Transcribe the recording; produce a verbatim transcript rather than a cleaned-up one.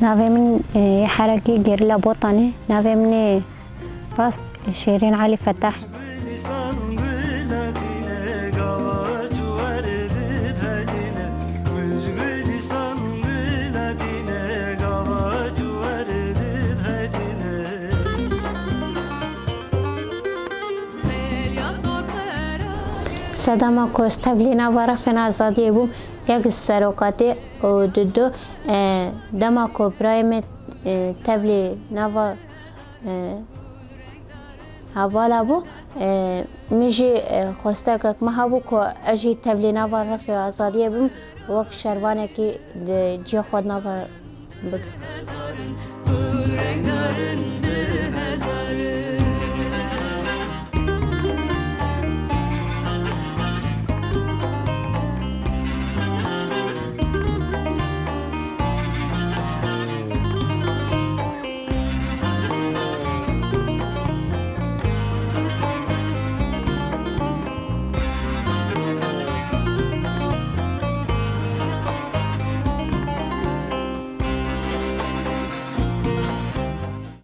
Navê min, e, yê herekî Gerîla Botanê. Navê min ê rast Şêrîn Elî Fetah. Sedema ku ez tevlî nava refên azadiyê bûm, yek ji serokatê û dudu, e, dema ku birayê min, e, tevlî nava, e, hevala bû, e, min jî, e, xwestekek min hebû ku ez jî tevlî nava refê azadiyê bim, wek şervanekî di cihê xwe di nava bigrim.